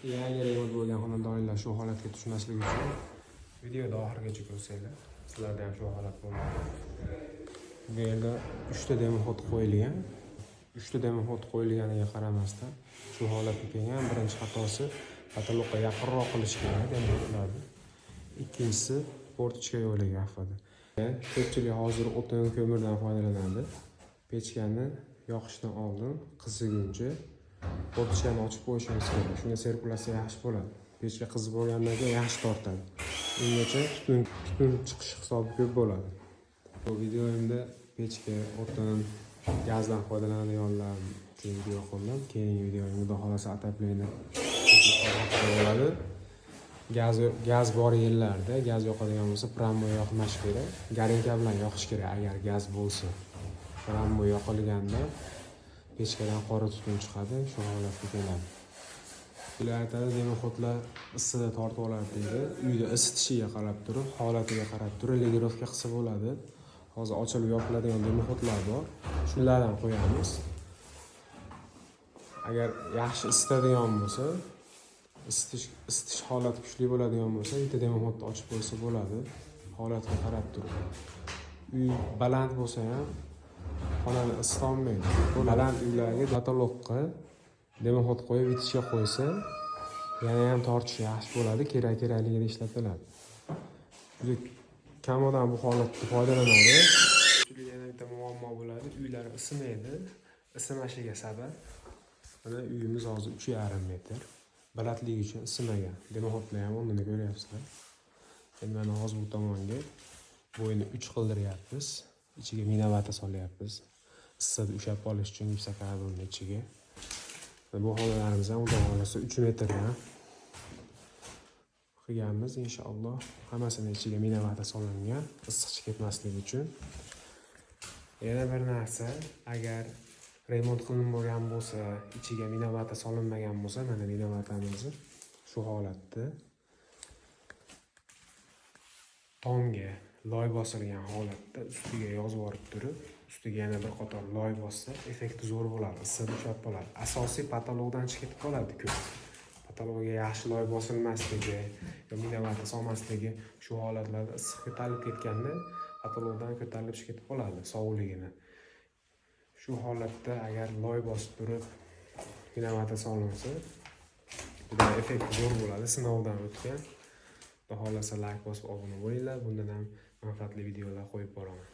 Yangi remont bo'lgan xonadonlar shu holatga tushmasligi uchun videoni oxirigacha ko'rsanglar, sizlarda ham shu holat bo'lmaydi. Bu yerda 3 ta дымоход qo'yilgan. 3 ta дымоход qo'yilganiga qaramasdan shu holatga kelgan. Birinchi xatosi, потолок ka yaqinroq qilish kerak дымоход larni. Ikkinchisi, форточка yo'qligi afvada. Ko'pchilik hozir o'tin, ko'mirdan foydalanadi. Pechkani yoqishdan oldin qiziguncha форточка ni ochib qo'yishimiz kerak. Shunda sirkulyatsiya yaxshi bo'ladi. Pechka qizib bo'lgandan keyin yaxshi tortadi. Ungacha tutun chiqish hisobi ko'p bo'ladi. Bu videoyimda pechka, o'tin, gazdan foydalanadiganlar uchun video qildim. Keyingi videoyim, xudo xohlasa, отопление bo'ladi. Gaz bor yerlarda gaz yoqadigan bo'lsa, прямо yoqmash kerak. Горелка bilan yoqish kerak agar gaz bo'lsa. Прямо yoqilganda pechkadan qora tutun chiqadi, shu holatga keladi. Ular aytadi, дымоход lar issida tortib oladi deydi. Uyda isitishiga qarab turib, holatiga qarab turib регулировка qilsa bo'ladi. Hozir ochilib yopiladigan дымоход lar bor. Shulardan qo'yamiz. Agar yaxshi isitadigan bo'lsa, isitish holati kuchli bo'ladigan bo'lsa, bitta дымоход ni ochib qo'ysa bo'ladi. Holatga qarab turib. Uy baland bo'lsa ham xonani isitolmaydi. Baland uylarga потолок ka дымоход qo'yib, вытяжка qo'ysa, yana ham tortishi yaxshi bo'ladi, kerak kerakligida ishlatiladi. Juda kam odam bu holatda foydalanadi. Yana bitta muammo bo'ladi, uylar isimaydi. Isimashiga sabab, mana uyimiz hozir 3,5 metr. Balandligi uchun isimagan. Дымоход lar ham o'rnini ko'ryapsizlar. Endi mana hozir bu tomonga bo'yini 3 qildiryapmiz. Ichiga миновата solyapmiz. Issida ushlab qolish uchun gipsokarbonni ichiga. Bu xonalarimiz ham, xudo xohlasa, 3 metrdan qilganmiz inshaalloh. Hammasini ichiga миновата solingan, issiq chiqib ketmasligi uchun. Yana bir narsa, agar remont qilinmagan bo'lsa, ichiga миновата solinmagan bo'lsa, mana миновата mizni shu holatda tomga loy bosilgan holatda ustiga yozib yuborib turib, ustiga yana bir qator loy bossa, effekti zo'r bo'ladi, issida ushlab qoladi. Asosiy потолок dan chiqib ketib qoladi ko'p. Потолок ga yaxshi loy bosilmasligi yo миновата solmasligi, shu holatlarda issiq ko'tarilib ketganda потолок dan ko'tarilib chiqib ketib qoladi sovuqligini. Shu holatda agar loy bosib turib миновата solinsa, juda effekti zo'r bo'ladi, sinovdan o'tgan. Xudo xohlasa, layk bosib obuna bo'linglar. Bundan ham manfaatli videolar qo'yib boraman.